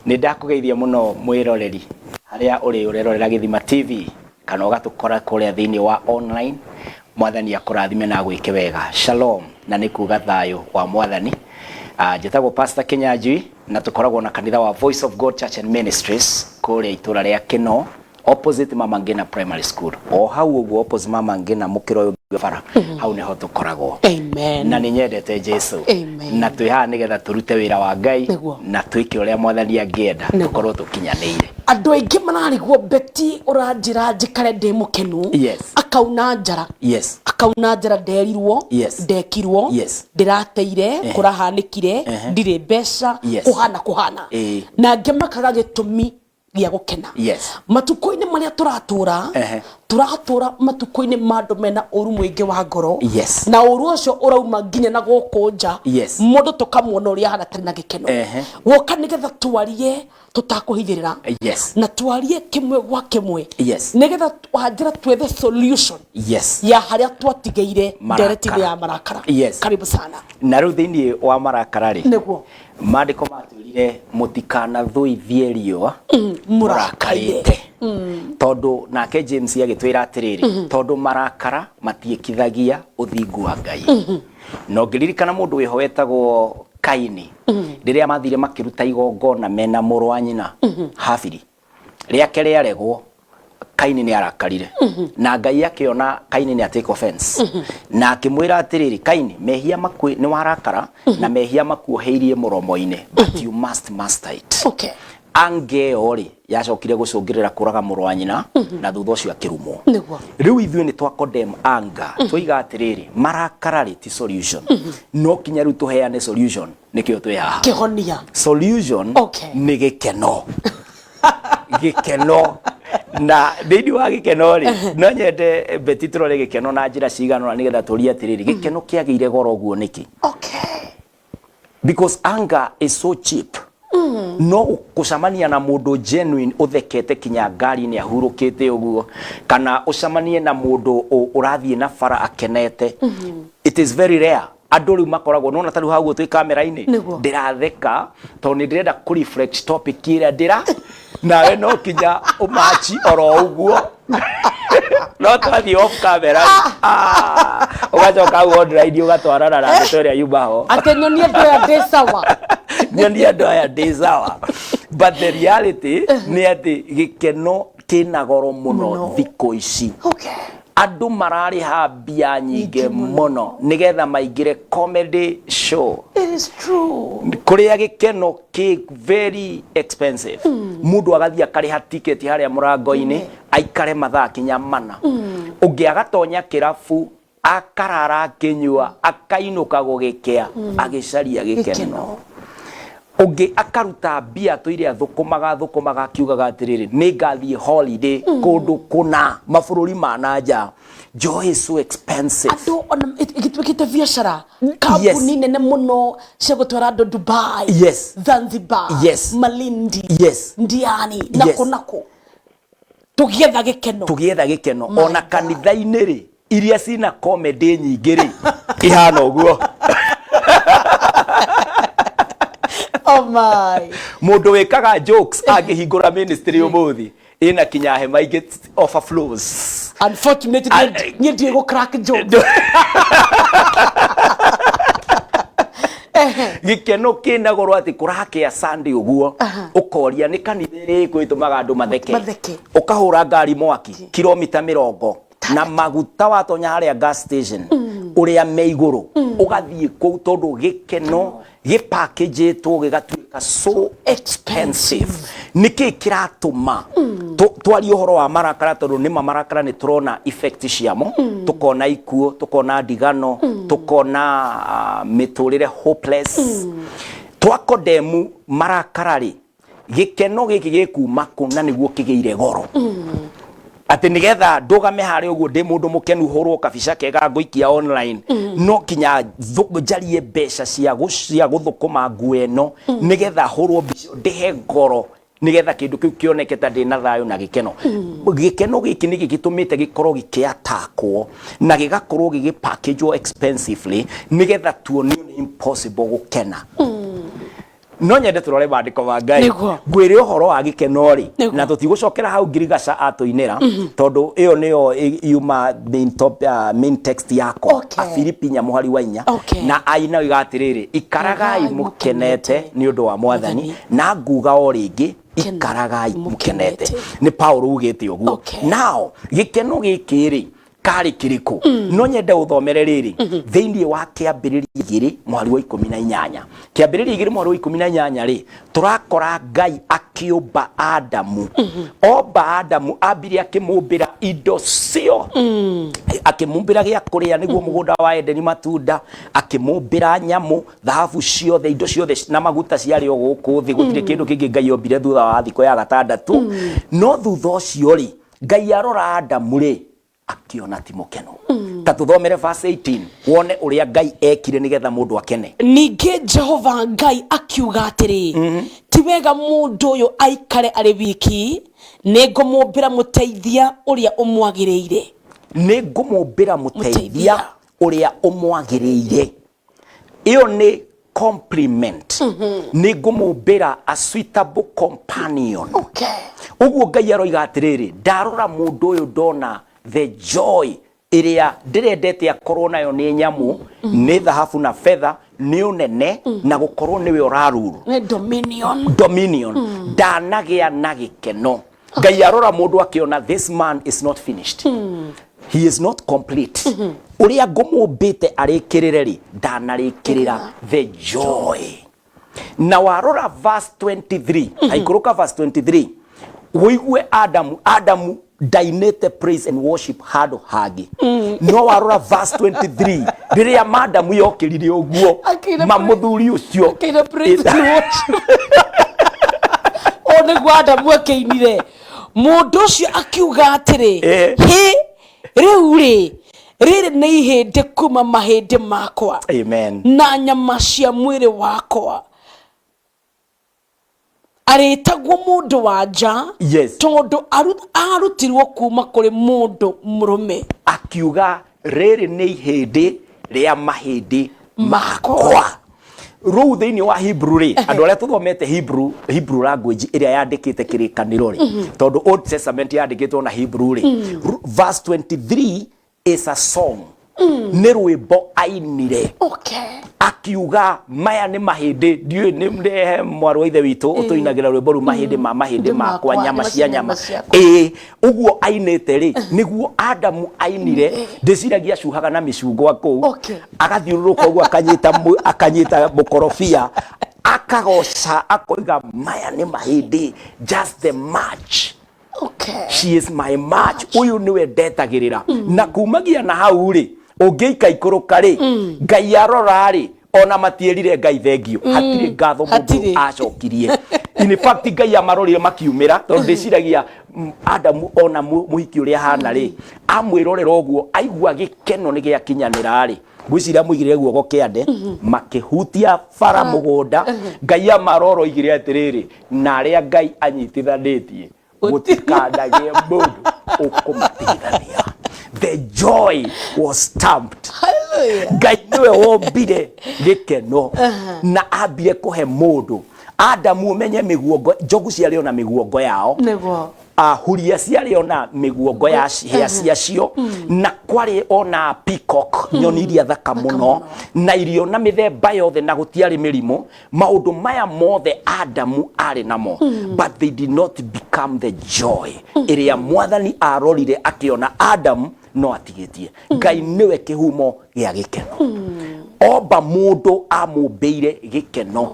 Nĩ ndakũgeithia mũno mwĩroreri harĩa ũrĩ ũrerorera Gĩthima TV kana ũgatũkora kũrĩa thĩinĩ wa online. Mwathani akũrathime na agwĩke wega. Shalom, na nĩ kuga thayũ wa Mwathani. Njĩtagwo Pastor Kĩnyanjui na tũkoragwo na kanitha wa Voice of God Church and Ministries kũrĩa itũra rĩa Kĩno, opposite Mama Ngina Primary School. O hau ũguo opposite Mama Ngina mũkĩra ũyũ ũngĩ wa bara, hau nĩho tũkoragwo. Amen. Na nĩ nyendete Jesu. Amen. Na twĩ haha nĩgetha tũrute wĩra wa Ngai na twĩke ũrĩa Mwathani angĩenda tũkorwo tũkinyanĩire. Andũ aingĩ mararigwo Betty ũranjĩra njikare ndĩ mũkenu. Akauna njara. Akauna njara nderirwo. Ndekirwo. Ndĩrateire. Kũrahanĩkire. Ndirĩ mbeca. Kũhana kũhana. Na angĩ makaga gĩtũmi gĩa gũkena. Matukũ-inĩ marĩa tũratũra, tũratũra matukũ-inĩ ma andũ mena ũru mũingĩ wa ngoro. Na ũru ũcio ũrauma nginya na gũkũ nja. Mũndũ tũkamuona ũrĩa ahana atarĩ na gĩkeno. Woka nĩgetha twarie tũtakũhithĩrĩra. Na twarie kĩmwe gwa kĩmwe. Nĩgetha wanjĩra twethe solution ya harĩa twatigĩire ndereti-inĩ ya marakara. Karibu sana. Na rĩu thĩinĩ wa marakara rĩ, Nĩguo. Maandĩko matwĩrire mũtikanathũithie riũa mũrakarĩte. Tondũ nake James agĩtwĩra atĩrĩrĩ, tondũ marakara matiĩkithagia ũthingu wa Ngai. Na ũngĩririkana mũndũ wĩho wetagwo Kaini, rĩrĩa mathire makĩruta igongona mena mũrũ wa nyina Habili, rĩake rĩaregwo, Kaini nĩ arakarire. Na Ngai akĩona Kaini nĩ take offense. Na akĩmwĩra atĩrĩrĩ, Kaini, mehia maku nĩ warakara na mehia makuoheirie mũromo-inĩ, but you must master it. Anger ĩyo rĩ, yacokire gũcũngĩrĩra kũraga mũrũ wa nyina na thutha ũcio akĩrumwo. Rĩu ithuĩ nĩ twa condemn anger, twoiga atĩrĩrĩ, marakara rĩ ti solution. No kinya rĩu tũheane solution, nĩkĩo twĩ haha. Kĩhonia. Solution nĩ gĩkeno. Gĩkeno. Na thĩinĩ wa gĩkeno rĩ, no nyende Betty tũrore gĩkeno na njĩra cigana ũna nĩgetha tũrie atĩrĩrĩ, gĩkeno kĩagĩire goro ũguo nĩkĩ? Because anger is so cheap. No gũcemania na mũndũ genuine ũthekete kinya ngari-inĩ ahurũkĩte ũguo, kana ũcemanie na mũndũ ũrathiĩ na bara akenete. It is very rare. Andũ rĩu makoragwo, nĩwona ta rĩu hau ũguo twĩ kamera-inĩ, ndĩratheka tondũ nĩ ndĩrenda kũ reflect topic ĩrĩa ndĩra, nawe no kinya ũmachi oro ũguo. No twathiĩ off camera, ũgacoka hau online ũgatwarana na ndeto ĩrĩa yuma ho. Atĩ nyonie andũ aya ndĩ sawa. Nyonie andũ aya ndĩ sawa. But the reality nĩ atĩ gĩkeno kĩna goro mũno thikũ ici. Andũ mararĩha mbia nyingĩ mũno nĩgetha maingĩre comedy show. It is true. Kũrĩa gĩkeno kĩ very expensive. Mũndũ agathiĩ akarĩha ticket harĩa mũrango-inĩ, aikare mathaa kinya mana. Ũngĩ agatonya kĩrabu, akarara akĩnyua, akainũka gũgĩkĩa, agĩcaria gĩkeno. Ũngĩ akaruta mbia tũire athũkũmaga athũkũmaga akiugaga atĩrĩrĩ, nĩ ngathiĩ holiday kũndũ kũna, mabũrũri ma na nja. Joy is so expensive. Andũ ona ĩgĩtuĩkĩte biacara, kambuni nene mũno cia gũtwara andũ Dubai, Zanzibar, Malindi, Ndiani, nakũ nakũ. Tũgĩetha gĩkeno. Tũgĩetha gĩkeno. Ona kanitha-inĩ rĩ, iria cina comedy nyingĩ rĩ, ihana ũguo. Oh my. Mũndũ wĩkaga jokes angĩhingũra ministry ũmũthĩ, ĩna kinya hema ingĩ overflows. Unfortunately, niĩ ndiũĩ gũ crack jokes. Gĩkeno kĩna goro atĩ kũrakĩa Sunday ũguo, ũkoria nĩ kanitha ĩrĩkũ ĩtũmaga andũ matheke. Matheke. Ũkahũra ngari mwaki kilomita mĩrongo na maguta watonya harĩa gas station ũrĩa me igũrũ, ũgathiĩ kũu tondũ gĩkeno gĩpackagĩtwo gĩgatuĩka so expensive. Nĩkĩ kĩratũma twarie ũhoro wa marakara? Tondũ nĩma marakara nĩ tũrona effect ciamo, tũkona ikuũ, tũkona ndigano, tũkona mĩtũrĩre hopeless. Twakodemu marakara rĩ, gĩkeno gĩkĩ gĩkuma kũ na nĩguo kĩgĩire goro? Atĩ nĩgetha ndũgame harĩa ũguo ndĩ mũndũ mũkenu, hũrwo kabica kega ngũikia online, no kinya njarie mbeca cia gũthũkũma nguo ĩno nĩgetha hũrwo mbica ndĩhe ngoro nĩgetha kĩndũ kĩu kĩoneke ta ndĩ na thayũ na gĩkeno. Gĩkeno gĩkĩ nĩkĩ gĩtũmĩte gĩkorwo gĩkĩatakwo na gĩgakorwo gĩgĩpackagwo expensively nĩgetha tuonio nĩ impossible gũkena. No nyende tũrore maandĩko ma Ngai. Nĩguo. Ngwĩre ũhoro wa gĩkeno rĩ, Nĩguo. na tũtigũcokera hau ngirigaca atũinĩra, tondũ ĩyo nĩyo yuma main top, main text yakwa. Afilipi 4 mũhari wa 4. Na aina oiga atĩrĩrĩ, ikaragai Ikaragai mũkenete mũkenete nĩ ũndũ wa Mwathani, Mwathani. na nguga o rĩngĩ Kena- ikaragai mũkenete. mũkenete. Nĩ Paulo ugĩte ũguo. Now gĩkeno gĩkĩ rĩ, karĩ kĩrĩkũ? No nyende ũthomere rĩrĩ thĩinĩ wa Kĩambĩrĩria 2 mũhari wa 18. Kĩambĩrĩria 2 mũhari wa 18 rĩ, tũrakora Ngai akĩũmba Adamu. Omba Adamu, ambire akĩmũmbĩra indo cio, akĩmũmbĩra gĩa kũrĩa nĩguo mũgũnda wa Edeni, matunda, akĩmũmbĩra nyamũ, thahabu ciothe, indo ciothe na maguta ciarĩ o gũkũ thĩ. Gũtirĩ kĩndũ kĩngĩ Ngai ombire thutha wa thikũ ya gatandatũ. No thutha ũcio rĩ, Ngai arora Adamu rĩ, akĩona ti mũkenu. Ta tũthomere verse 18 wone ũrĩa Ngai ekire nĩgetha mũndũ akene. Ningĩ Jehova Ngai akiuga atĩrĩ, Ti wega mũndũ ũyũ aikare arĩ wiki, nĩ ngũmũmbĩra mũteithia ũrĩa ũmwagĩrĩire. Nĩ ngũmũmbĩra mũteithia Mũteithia. ũrĩa ũmwagĩrĩire. Ĩyo nĩ compliment. Nĩ ngũmũmbĩra a suitable companion. Ũguo Ngai aroiga atĩrĩrĩ, ndarora mũndũ ũyũ ndona the joy ĩrĩa ndĩrendete akorwo nayo nĩ nyamũ, nĩ thahabu na betha, nĩ ũnene, na gũkorwo nĩwe ũraruru. Nĩ dominion. Dominion. Ndanagĩa na gĩkeno. Ngai arora mũndũ akĩona this man is not finished. He is not complete. Ũrĩa ngũmũmbĩte arĩkĩrĩre rĩ, ndanarĩkĩrĩra the joy. Na warora verse 23, aikũrũka verse 23, ũigue Adamu, Adamu ndainĩte praise and worship handũ hangĩ. No warora verse 23, rĩrĩa Madamu yokĩrire ũguo, Akĩina ma mũthuri ũcio. Akĩina praise and worship. O nĩguo Adamu akĩinire. Mũndũ ũcio akiuga atĩrĩ, hĩ, rĩu rĩ, rĩrĩ nĩ ihĩndĩ kuma mahĩndĩ makwa. Amen. Na nyama cia mwĩrĩ wakwa. Arĩtagwo mũndũ wa nja. Tondũ arutirwo kuma kũrĩ mũndũ mũrũme. Akiuga rĩrĩ nĩ ihĩndĩ rĩa mahĩndĩ makwa. Rũu thĩinĩ wa Hebrew rĩ, andũ arĩa tũthomete Hebrew, Hebrew language ĩrĩa yandĩkĩte kĩrĩkanĩro rĩ, tondũ Old Testament yandĩkĩtwo na Hebrew rĩ, verse 23 is a song. Nĩ rwĩmbo ainire. Akiuga maya nĩ mahĩndĩ, ndiũĩ nĩ he mwarĩ wa ithe witũ ũtũinagĩra rwĩmbo rũu, mahĩndĩ ma mahĩndĩ makwa, nyama cia nyama. Ĩĩ, ũguo ainĩte rĩ, nĩguo Adamu ainire. Ndĩciragia acuhaga na mĩcungwa kũu, agathiũrũrũka ũguo, akanyita mũkorobia, akagoca, akoiga maya nĩ mahĩndĩ, just the match. She is my match. Ũyũ nĩwe ndetagĩrĩra. Na kumagia na hau rĩ, ũngĩikaikũrũka rĩ, Ngai arora rĩ, ona matierire Ngai thengio. Hatirĩ ngatho mũndũ acokirie. In fact, Ngai amarorire makiumĩra, tondũ ndĩciragia Adamu ona mũhiki ũrĩa ahana rĩ, amwĩrorera ũguo, aigua gĩkeno nĩ gĩakinyanĩra rĩ, ngwĩciria amũigĩrĩre guoko kĩande, makĩhutia bara mũgũnda. Ngai amarora oigire atĩrĩrĩ, na arĩa Ngai anyitithanĩtie gũtikanagĩe mũndũ ũkũmatigithania. The joy was stamped. Hallelujah. Ngai nĩwe wombire gĩkeno na ambire kũhe mũndũ Adamu. Ũmenye mĩguongo, njogu ciarĩ ona mĩguongo yao. Huria ciarĩ ona mĩguongo ya hĩa ciacio, na kwarĩ ona peacock, nyoni iria thaka mũno, na irio na mĩthemba yothe, na gũtiarĩ mĩrimũ. Maũndũ maya mothe Adamu arĩ namo, but they did not become the joy ĩrĩa Mwathani arorire akĩona Adamu no atigĩtie. Ngai nĩwe kĩhumo gĩa gĩkeno. Omba mũndũ amũmbĩire gĩkeno.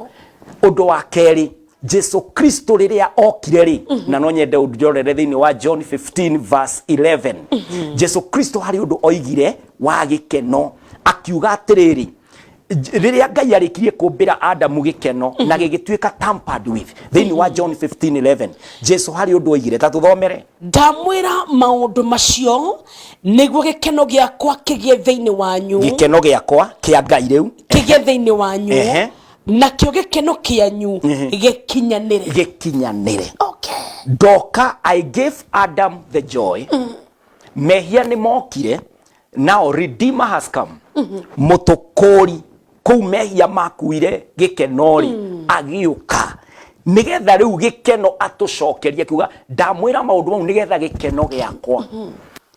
Ũndũ wa kerĩ, Jesu Kristo rĩrĩa okire rĩ, na no nyende ũnjorere thĩinĩ wa John 15 verse 11, Jesu Kristo harĩ ũndũ oigire wa gĩkeno, akiuga atĩrĩrĩ, rĩrĩa Ngai arĩkirie kũmbĩra Adamu gĩkeno na gĩgĩtuĩka tampered with, thĩinĩ wa John 15:11 Jesu harĩ ũndũ oigire, ta tũthomere. Ndamwĩra maũndũ macio nĩguo gĩkeno gĩakwa kĩgĩe thĩinĩ wanyu. Gĩkeno gĩakwa kĩa Ngai rĩu kĩgĩe thĩinĩ wanyu, nakĩo gĩkeno kĩanyu gĩkinyanĩre. Gĩkinyanĩre. Ndoka, I gave Adam the joy. Mehia nĩ mokire, now Redeemer has come, mũtũkũri. Kũu mehia makuire gĩkeno rĩ, agĩũka nĩgetha rĩu gĩkeno atũcokerie, kiuga ndamwĩra maũndũ mau nĩgetha gĩkeno gĩakwa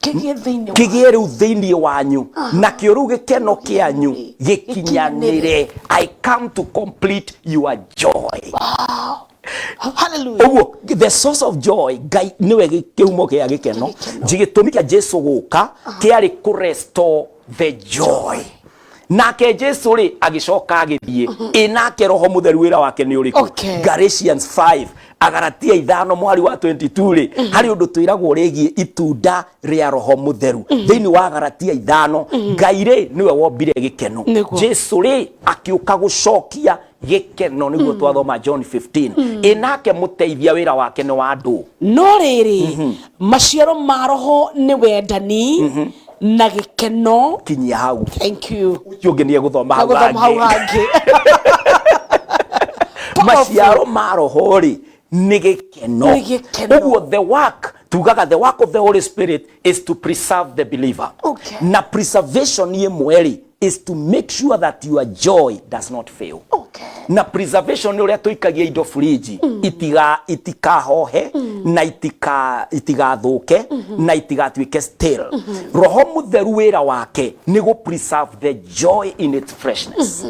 kĩgĩe thĩinĩ wa kĩgĩe rĩu thĩinĩ wanyu, nakĩo rĩu gĩkeno kĩanyu gĩkinyanĩre. I come to complete your joy. Hallelujah. Ũguo the source of joy, Ngai nĩwe kĩhumo kĩa gĩkeno. Gĩtũmi kĩa Jesu gũka kĩarĩ kũ restore the joy. Nake Jesu rĩ, agĩcoka agĩthiĩ. Ĩ nake Roho Mũtheru wĩra wake nĩ ũrĩkũ? Galatians 5, Agaratia 5 mwari wa 22 rĩ, harĩ ũndũ twĩragwo rĩgiĩ itunda rĩa Roho Mũtheru thĩinĩ wa Galatia 5. Ngai rĩ, nĩwe wombire gĩkeno. Jesu rĩ, akĩũka gũcokia gĩkeno, nĩguo twathoma John 15. Ĩ nake mũteithia wĩra wake nĩ wa ndũ? No rĩrĩ, maciaro ma Roho nĩ wendani na gĩkeno. Kinyia hau. Thank you. Ũcio ũngĩ nĩ egũthoma hau Agũthoma hau hangĩ. Hangĩ. Maciaro ma Roho rĩ, nĩ gĩkeno. Nĩ gĩkeno. Ũguo the work, tugaga the work of the Holy Spirit is to preserve the believer. Na preservation ĩmwe rĩ, is to make sure that your joy does not fail. Na preservation nĩ ũrĩa tũikagia indo fridge itikahohe na itigathũke na itigatuĩke stale. Roho Mũtheru wĩra wake nĩ gũ preserve the joy in its freshness,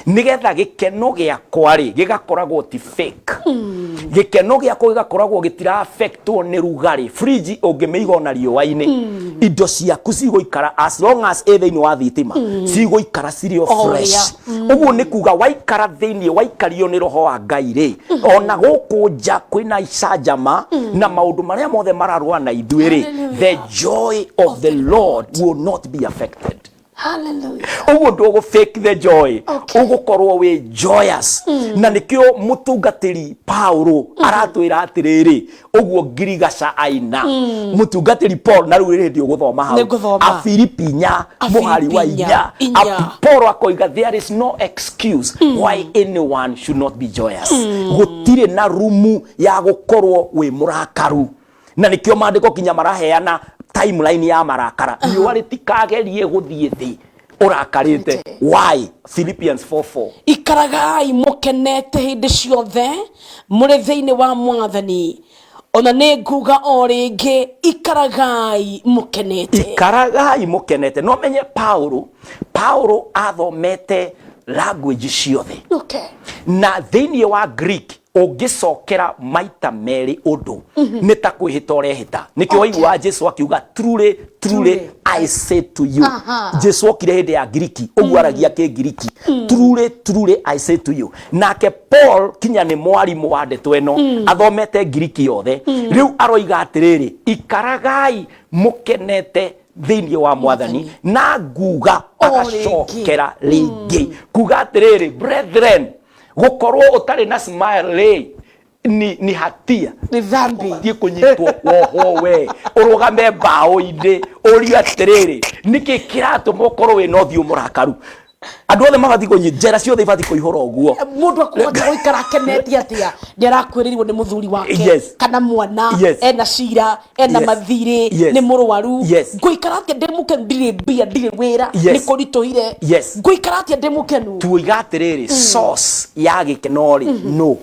nĩgetha gĩkeno gĩakwa rĩ, gĩgakoragwo ti fake. Gĩkeno gĩakwa gĩgakoragwo gĩtira affectwo nĩ rugarĩ. Fridge ũngĩmĩiga ona riũa-inĩ, indo ciaku cigũikara, as long as ĩ thĩinĩ wa thitima, cigũikara cirĩ o O fresh. Ũguo nĩ kuga waikara thĩinĩ, waikario nĩ Roho wa Ngai rĩ, ona gũkũ nja kwĩna icanjama na maũndũ marĩa mothe mararũa na ithuĩ rĩ, the joy of the Lord will not be affected. Hallelujah. Ũguo ndũgũ fake the joy. Ũgũkorwo wĩ joyous. Na nĩkĩo mũtungatĩri Paulo aratwĩra atĩrĩrĩ, ũguo ngirigaca aina mũtungatĩri Paul, na rĩu hĩndĩ ũgũthoma hau. Nĩngũthoma. Afilipi 4 mũhari wa Afilipi 4. 4. Paul akoiga there is no excuse why anyone should not be joyous. Gũtirĩ na rumu ya gũkorwo wĩ mũrakaru, na nĩkĩo maandĩko kinya maraheana timeline ya marakara. Riũa rĩtikagerie gũthiĩ thĩ ũrakarĩte. Why? Philippians 4:4. Ikaragai mũkenete hĩndĩ ciothe mũrĩ thĩinĩ wa Mwathani. Ona nĩ nguga o rĩngĩ, ikaragai mũkenete. Ikaragai mũkenete. No menye Paulo athomete language ciothe. Na thĩinĩ wa Greek ũngĩcokera maita merĩ ũndũ nĩ ta kwĩhĩta ũrehĩta. Nĩkĩo waigua Jesu akiuga, "Truly, truly, I say to you." Jesu okire hĩndĩ ya Ngiriki, ũguo aragia kĩngiriki, "Truly, truly, I say to you." Nake Paul kinya nĩ mwarimũ wa ndeto ĩno, athomete Ngiriki yothe. Rĩu aroiga atĩrĩrĩ, ikaragai mũkenete thĩinĩ wa Mwathani, na nguga O agacokera rĩngĩ kuga atĩrĩrĩ, brethren, gũkorwo ũtarĩ na smile rĩ, ni hatia. Nĩ dhambi. Ũbatiĩ kũnyitwo wohwo, we ũrũgame mbaũ-inĩ, ũrie atĩrĩrĩ, nĩkĩ kĩratũma ũkorwo wĩna ũthiũ mũrakaru? Andũ othe mabatiĩ kũnyitwo, njera ciothe ibatiĩ kũihũra ũguo. Mũndũ akũhota gũikara akenete atĩa nĩ arakwĩrĩirwo nĩ mũthuri wake kana mwana, ena cira, ena mathirĩ, nĩ mũrwaru? Ngũikara atĩa ndĩ mũkenu? Ndirĩ mbia, ndirĩ wĩra, nĩ kũritũhire. Ngũikara atĩa ndĩ mũkenu? Tuoiga atĩrĩrĩ, source ya gĩkeno rĩ, no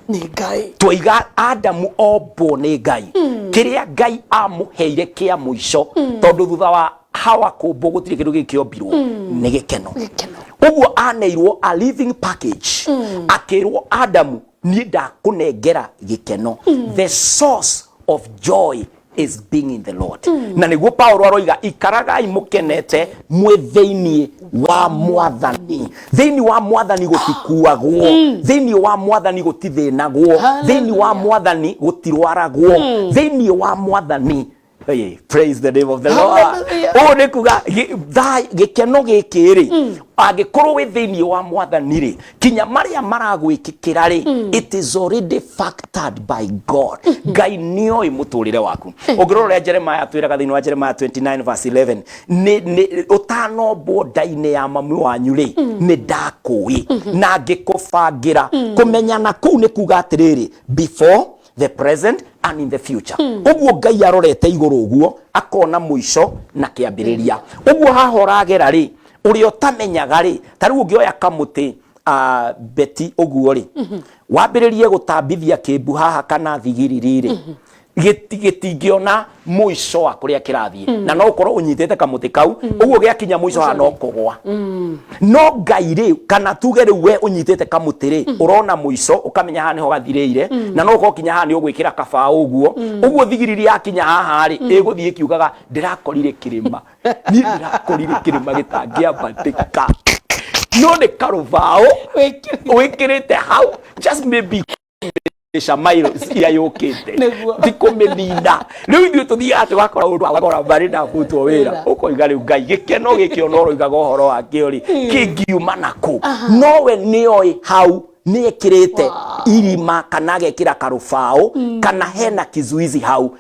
Nĩ Ngai. Twoiga Adamu ombwo nĩ Ngai, kĩrĩa Ngai amũheire kĩa mũico, tondũ thutha wa Hawa kũmbwo gũtirĩ kĩndũ gĩkĩ kĩombirwo, nĩ gĩkeno. Gĩkeno. Ũguo aneirwo a living package, akĩrwo, "Adamu, niĩ ndakũnengera gĩkeno." The source of joy is being in the Lord. Na nĩguo Paulo aroiga, ikaragai mũkenete mwĩ thĩinĩ wa Mwathani. Thĩinĩ wa Mwathani gũtikuagwo, thĩinĩ wa Mwathani gũtithĩnagwo, thĩinĩ wa Mwathani gũtirwaragwo, thĩinĩ wa Mwathani. Hey, praise the name of the Lord. Hallelujah. Ũũ nĩ kuga gĩkeno gĩkĩ rĩ, angĩkorwo wĩ thĩinĩ wa Mwathani rĩ, kinya marĩa maragwĩkĩkĩra rĩ, it is already factored by God. Ngai nĩoĩ mũtũrĩre waku. Ũngĩrora ũrĩa Jeremiah atwĩraga thĩinĩ wa Jeremiah 29 verse 11, nĩ ũtanombwo nda-inĩ ya mami wanyu rĩ, nĩ ndakũĩ na ngĩkũbangĩra. Kũmenyana kũu nĩ kuga atĩrĩrĩ, before the present and in the future. Ũguo Ngai arorete igũrũ ũguo akona mũico na kĩambĩrĩria. Ũguo haha ũragera rĩ, Ũrĩa ũtamenyaga rĩ, ta rĩu ũngĩoya kamũtĩ, Beti, ũguo rĩ, wambĩrĩrie gũtambithia kĩmbu haha kana thigiriri rĩ, gĩtingĩona mũico wa kũrĩa kĩrathiĩ, na no ũkorwo ũnyitĩte kamũtĩ kau ũguo, gĩakinya mũico haha no kũgwa. No Ngai rĩ, kana tuge rĩu we ũnyitĩte kamũtĩ rĩ, ũrona mũico, ũkamenya haha nĩho gathirĩire, na no ũkorwo kinya haha nĩ ũgwĩkĩra kabaũ ũguo ũguo. Thigiriri yakinya haha rĩ, ĩgũthiĩ ĩkiugaga, "Ndĩrakorire kĩrĩma, niĩ ndĩrakorire kĩrĩma gĩtangĩambatĩka," no nĩ karũbaũ wĩkĩrĩte hau, just maybe miles iria yũkĩte. Ti kũmĩnina. Rĩu ithuĩ tũthiaga tũgakora ũndũ agakora marĩ ndabutwo wĩra, ũkoiga, "Rĩu Ngai, gĩkeno gĩkĩ ona ũroigaga ũhoro wakĩo rĩ, kĩngiuma nakũ?" Nowe nĩoĩ hau nĩ ekĩrĩte irima kana agekĩra karũbaũ kana hena kizuizi hau.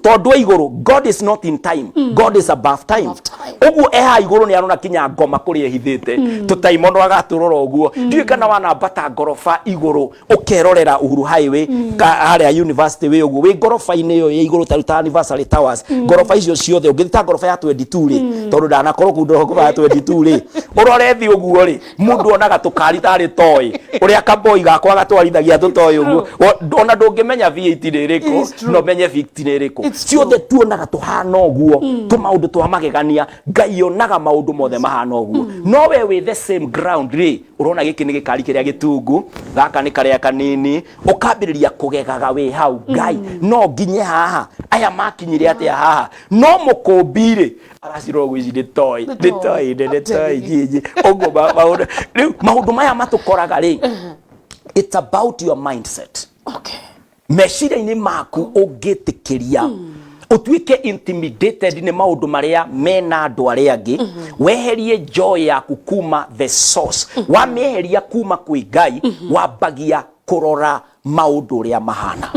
Tondũ e igũrũ, God is not in time, God is above time. Above time. Ũguo e haha igũrũ nĩ arona kinya ngoma kũrĩa ĩhithĩte tũtaimono, agatũrora ũguo. Ndiũĩ kana wanambata ngoroba igũrũ ũkerorera Uhuru Highway harĩa university wĩ ũguo, wĩ ngoroba-inĩ ĩyo ya igũrũ, ta rĩu ta Anniversary Towers, ngoroba icio ciothe ũngĩthiĩ ta ngoroba ya 22 rĩ, tondũ ndanakorwo kuu ngoroba ya 22 rĩ, ũrore thĩ ũguo rĩ, mũndũ onaga tũkari tarĩ toy, ũrĩa kaboi gakwa gatwarithagia tũtoy ũguo. Ona ndũngĩmenya V8 nĩ ĩrĩkũ. It's true. No menye V8 nĩ ĩrĩkũ. It's true. Ciothe tuonaga tũhana ũguo, tũmaũndũ twa magegania. Ngai onaga maũndũ mothe mahana ũguo, no we wĩ the same ground rĩ, ũrona gĩkĩ nĩ gĩkari kĩrĩa gĩtungu, gaka nĩ karĩa kanini, ũkambĩrĩria kũgegaga wĩ hau, "Ngai, no nginye haha? Aya makinyire atĩa haha?" No mũkũmbi rĩ, aracirora ũguo, ici nĩ toy, nĩ toy nene, toy nyinyi ũguo. Maũndũ rĩu, maũndũ maya matũkoraga rĩ, it's about your mindset. Meciria-inĩ maku, ũngĩtĩkĩria ũtuĩke intimidated nĩ maũndũ marĩa mena andũ arĩa angĩ, weherie joy yaku kuma the source, wamĩeheria kuma kwĩ Ngai, wambagia kũrora maũndũ ũrĩa mahana.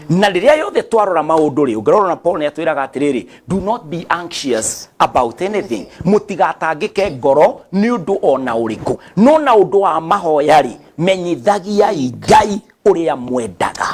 Na rĩrĩa yothe twarora maũndũ rĩ, ũngĩrora na Paul nĩ atwĩraga atĩrĩrĩ, "Do not be anxious about anything," mũtigatangĩke ngoro nĩ ũndũ ona ũrĩkũ, no na ũndũ wa mahoya rĩ, menyithagiai Ngai ũrĩa mwendaga.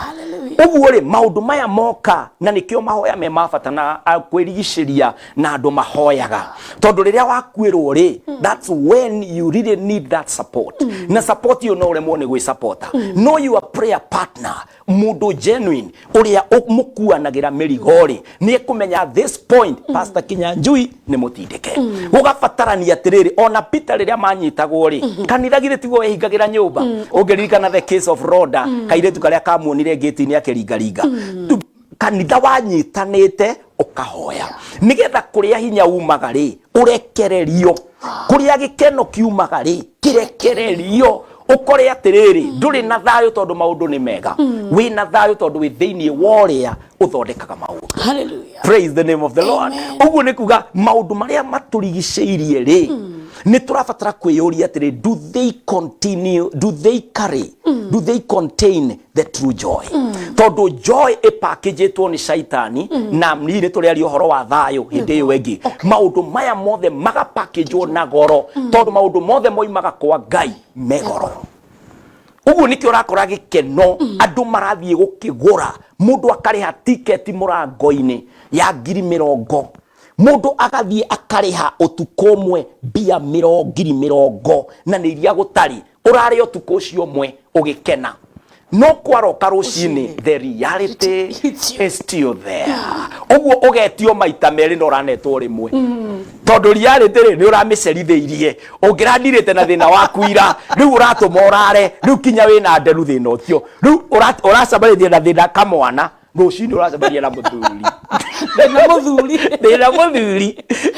Ũguo rĩ, maũndũ maya moka, na nĩkĩo mahoya me ma bata na kwĩrigicĩria na andũ mahoyaga, tondũ rĩrĩa wakuĩrwo rĩ, that's when you really need that support. Na support ĩyo no ũremwo nĩ gwĩsupporta, no your prayer partner, mũndũ genuine ũrĩa mũkuanagĩra mĩrigo rĩ, nĩ ekũmenya this point Pastor Kinyanjui nĩ mũtindĩke. Gũgabatarania atĩrĩrĩ, ona Peter rĩrĩa manyitagwo rĩ, kanitha githĩ tiguo wehingagĩra nyũmba? Ũngĩririkana the case of Rhoda, kairĩtu karĩa kamuonire ngĩti-inĩ akĩringaringa, kanitha wanyitanĩte ũkahoya nĩgetha kũrĩa hinya umaga rĩ ũrekererio, kũrĩa gĩkeno kiumaga rĩ kĩrekererio. Ũkore atĩrĩrĩ, ndũrĩ na thayũ tondũ maũndũ nĩ mega, wĩna thayũ tondũ wĩ thĩinĩ wa ũrĩa ũthondekaga maũndũ. Hallelujah. Praise the name of the Lord. Ũguo nĩ kuga maũndũ marĩa matũrigicĩirie rĩ, nĩ tũrabatara kwĩyũria atĩrĩ, do they continue, do they carry, do they contain the true joy? Tondũ joy ĩpakĩjĩtwo nĩ caitani, na niĩ nĩ tũrĩaria ũhoro wa thayũ hĩndĩ ĩyo ĩngĩ. Maũndũ maya mothe magapakĩjwo na goro, tondũ maũndũ mothe moimaga kwa Ngai me goro. Ũguo nĩkĩo ũrakora gĩkeno andũ marathiĩ gũkĩgũra, mũndũ akarĩha tiketi mũrango-inĩ ya 20,000, mũndũ agathiĩ akarĩha ũtukũ ũmwe mbia 20,000, na nĩ iria gũtarĩ ũrarĩ ũtukũ ũcio ũmwe ũgĩkena, no kwaroka rũcinĩ, the reality Hits you. is still there. Ũguo ũgetio maita merĩ no ũranetwo rĩmwe, tondũ reality rĩ, nĩ ũramĩcerithĩirie. Ũngĩrandirĩte na thĩna waku ira, rĩu ũratũma ũrare, rĩu kinya wĩna nderu thĩna ũcio, rĩu ũracemanĩtie na thĩna kamwana, rũcinĩ ũracemania na mũthuri. Thĩna mũthuri. Thĩna mũthuri.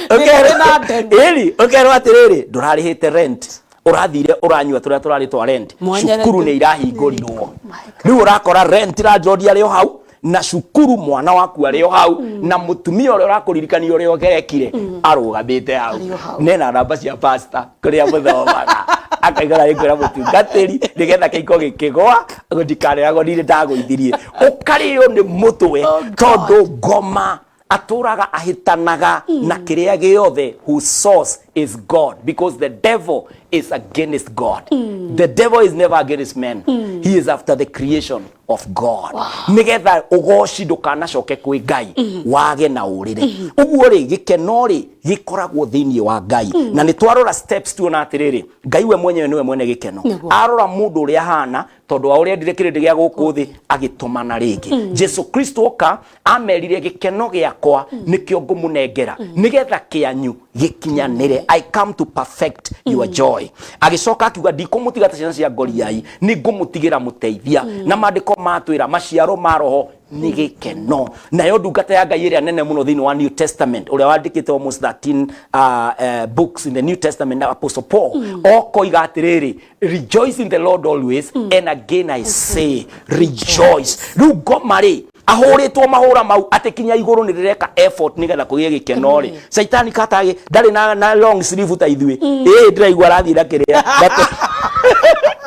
Thĩna wĩna nderu. Ĩni ũkerwo atĩrĩrĩ, ndũrarĩhĩte rent, ũrathire ũranyua tũrĩa tũrarĩ twa rent. Mwanya cukuru rent. Nĩ irahingũrirwo. My God. Rĩu ũrakora rent landlord arĩ o hau, na cukuru mwana waku arĩ o hau, na mũtumia ũrĩa ũrakũririkania ũrĩa ũgerekire arũgamĩte hau. Arĩ o hau. Nena namba cia pastor kũrĩa mũthomaga, akaigara gĩkwĩra mũtungatĩri nĩgetha kĩiko gĩkĩgwa ndikareragwo ndirĩ ndagũithirie, ũkarĩo nĩ mũtwe. Oh God. Tondũ ngoma atũraga ahĩtanaga na kĩrĩa gĩothe whose source is God, because the devil is against God. The devil is never against men. He is after the creation of God. Nigetha ugoci ndukanacoke kwĩ Ngai wage na ũrĩre. Ũguo rĩ, gĩkeno rĩ gĩkoragwo thĩinĩ wa Ngai. Na nĩ twarora steps tuona atĩrĩrĩ, Ngai we mwenyewe nĩwe mwene gĩkeno. Nĩguo. Arora mũndũ ũrĩa ahana, tondũ wa ũrĩa endire kĩrĩndĩ gĩa gũkũ thĩ, agĩtũmana rĩngĩ. Jesu Kristo oka amerire, gĩkeno gĩakwa nĩkĩo ngũmũnengera nĩgetha kĩanyu gĩkinyanĩre. I come to perfect your joy. Agĩcoka akiuga, ndikũmũtiga ta ciana cia ngoriai, nĩ ngũmũtigĩra mũteithia. Na maandĩko matwĩra maciaro ma Roho nĩ gĩkeno. Nayo ndungata ya Ngai ĩrĩa nene mũno thĩinĩ wa New Testament, ũrĩa wandĩkĩte almost 13 books in the New Testament, na Apostle Paul, okoiga atĩrĩrĩ, "Rejoice in the Lord always, and again I say, rejoice." Rĩu ngoma rĩ, ahũrĩtwo mahũra mau atĩ kinya igũrũ nĩ rĩreka effort nĩgetha kũgĩe gĩkeno rĩ, caitani katagĩ ndarĩ na long sleeve ta ithuĩ. Ĩĩ, ndĩraigua arathiĩ na kĩrĩa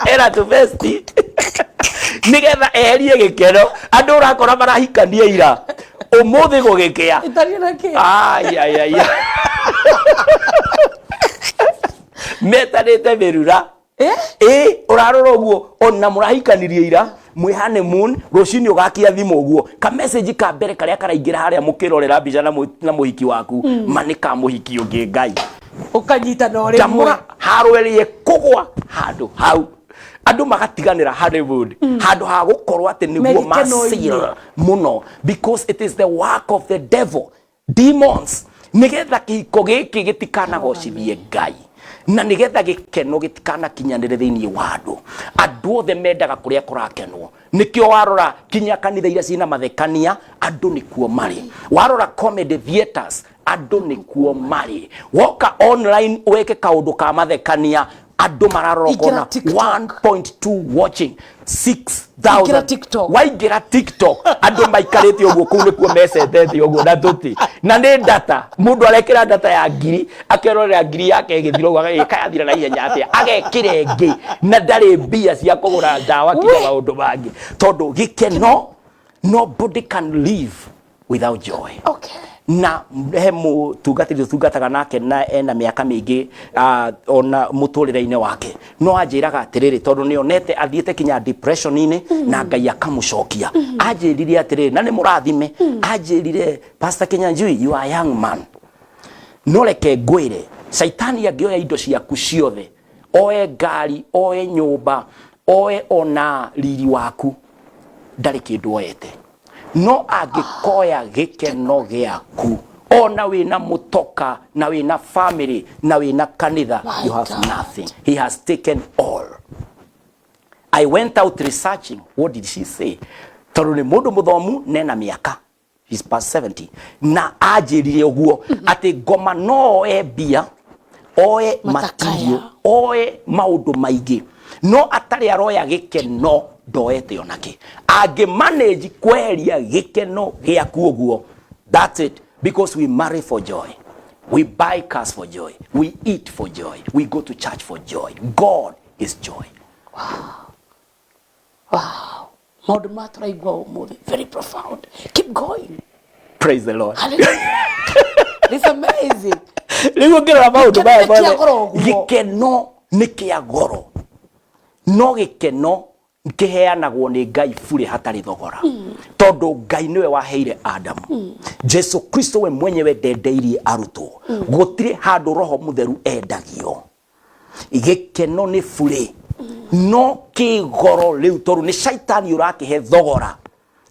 era tũvesti nĩgetha eherie gĩkeno. Andũ ũrakora marahikania ira, ũmũthĩ gũgĩkĩa. Ĩtariĩ na kĩ? Ai, ai, ai. Metanĩte mĩrura. Eh? Ĩ, ũrarora ũguo, ona mũrahikanirie ira, mwĩ honeymoon, rũcinĩ ũgakia thimũ ũguo, ka message ka mbere karĩa karaingĩra harĩa mũkĩrorera mbica na mũhiki waku, ma nĩ ka mũhiki ũngĩ. Ngai. Ũkanyita na ũrĩmwe. Ndamũra haro ĩrĩa kũgwa handũ hau, andũ magatiganĩra honeymoon handũ ha gũkorwo atĩ nĩguo Megĩkeno-inĩ. masil mũno, because it is the work of the devil, demons, nigetha kĩhiko gĩkĩ gĩtikanagocithie Ngai na nigetha gĩkeno gĩtikanakinyanĩre thĩinĩ wa andũ. Andũ othe mendaga kũrĩa kũrakenwo. Nĩkĩo warora kinya kanitha iria ciĩna mathekania, andũ nĩkuo marĩ. Warora comedy theaters, andũ nĩkuo marĩ. Woka online weke kaũndũ ka mathekania, andũ mararora. Ingĩra ũkona TikTok. 1.2 watching 6000. Ingĩra TikTok. Waingĩra TikTok, andũ maikarĩte ũguo, kũu nĩkuo mecetete ũguo na tũti na nĩ data. Mũndũ arekĩra data ya ngiri, akerorera ngiri yake ĩgĩthira ũguo, agagĩka yathira na ihenya atĩa, agekĩra ĩngĩ, na ndarĩ mbia cia kũgũra ndawa kinya We. maũndũ mangĩ, tondũ gĩkeno, nobody can live without joy. Na he mũtungatĩri tũtungataga nake na ena mĩaka mĩingĩ ona mũtũrĩre-inĩ wake, no anjĩraga atĩrĩrĩ, tondũ nĩ onete athiĩte kinya depression-inĩ na Ngai akamũcokia, anjĩrire atĩrĩrĩ, na nĩ mũrathime, anjĩrire, "Pastor Kinyanjui, you are a young man, no reke ngwĩre, caitani angĩoya indo ciaku ciothe, oe ngari, oe nyũmba, oe ona riri waku, ndarĩ kĩndũ oete. No angĩkoya gĩkeno gĩaku, ona wĩna mũtoka na wĩna family na wĩna kanitha, My you have God. nothing. He has taken all." I went out researching, what did she say, tondũ nĩ mũndũ mũthomu nena mĩaka, he's past 70, na anjĩrire ũguo atĩ ngoma no oe mbia, oe Matakaya. material, oe maũndũ maingĩ, no atarĩ aroya gĩkeno, ndoete onake. Angĩ manage kweheria gĩkeno gĩaku ũguo, that's it. Because we marry for joy, we buy cars for joy, we eat for joy, we go to church for joy. God is joy. Wow, maũndũ ma tũraigua ũmũthĩ, very profound. Keep going. Praise the Lord. Hallelujah. It's amazing. Rĩu ũngĩrora maũndũ Gĩkeno maya nĩ kĩa mothe, goro ũguo. Gĩkeno nĩ kĩa goro, no gĩkeno kĩheanagwo nĩ Ngai burĩ hatarĩ thogora, tondũ Ngai nĩwe waheire Adamu. Jesu Kristo we mwenyewe ndendeirie arutwo. Gũtirĩ handũ Roho Mũtheru endagio. Gĩkeno nĩ burĩ, no kĩgoro rĩu, tondũ nĩ caitani ũrakĩhe thogora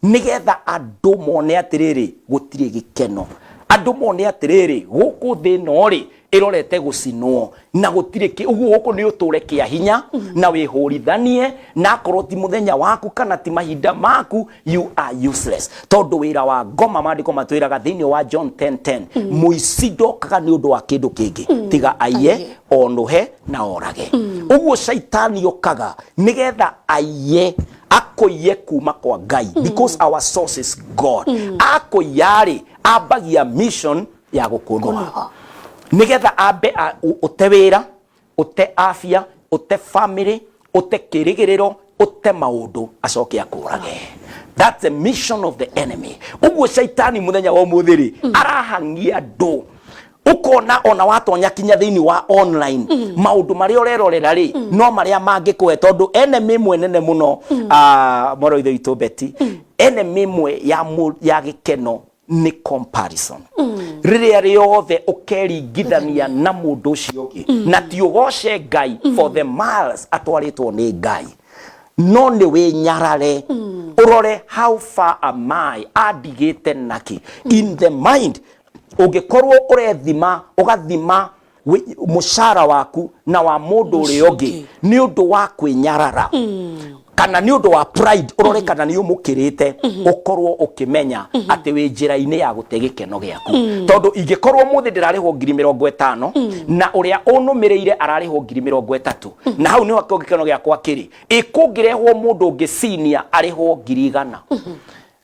nigetha andũ mone atĩrĩrĩ, gũtirĩ gĩkeno. Andũ mone atĩrĩrĩ, gũkũ thĩ ĩno rĩ, ĩrorete gũcinwo na gũtirĩ ũguo gũkũ nĩ ũtũre kĩa hinya na wĩhũrithanie, na akorwo ti mũthenya waku kana ti mahinda maku, you are useless. Tondũ wĩra wa ngoma, maandĩko matwĩraga thĩinĩ wa John 10:10, mũici ndokaga nĩ ũndũ wa kĩndũ kĩngĩ tiga aiye, Aiye. onũhe na orage. Ũguo caitani okaga nĩgetha aiye, akũiye kuma kwa Ngai, because our source is God. Akũiya-rĩ, ambagia mission ya gũkũnũha Kũnũha. Nĩgetha ambe ũte wĩra, ũte afya, ũte family, ũte kĩrĩgĩrĩro, ũte maũndũ, acoke akũrage. That's the mission of the enemy. Ũguo caitani mũthenya wa ũmũthĩ rĩ, arahang'ia andũ. Ukona ona watonya kinya thiini wa online, maundu maria urerorera ri no maria mangikuhe, tondu enemy ĩmwe nene muno, ah, moro ithe witũ Betty, enemy ĩmwe ya gĩkeno nĩ comparison. Rĩrĩa rĩothe ũkeringithania na mũndũ ũcio ũngĩ, na ti ũgoce Ngai for the miles atwarĩtwo nĩ Ngai, no nĩ wĩnyarare, ũrore how far am I, andigĩte naki in the mind. Ũngĩkorwo ũrethima, ũgathima mũcara waku na wa mũndũ ũrĩa ũngĩ nĩ ũndũ wa kwĩnyarara kana nĩ ũndũ wa pride, ũrore kana nĩ ũmũkĩrĩte, ũkorwo ũkĩmenya atĩ wĩ njĩra-inĩ ya gũte gĩkeno gĩaku. Tondũ ingĩkorwo mũthĩ ndĩrarĩhwo 50,000 na ũrĩa ũnũmĩrĩire ararĩhwo 30,000, na hau nĩho gĩkeno gĩakwa kĩrĩ, ĩkũngĩrehwo mũndũ ũngĩ senior arĩhwo 100,000,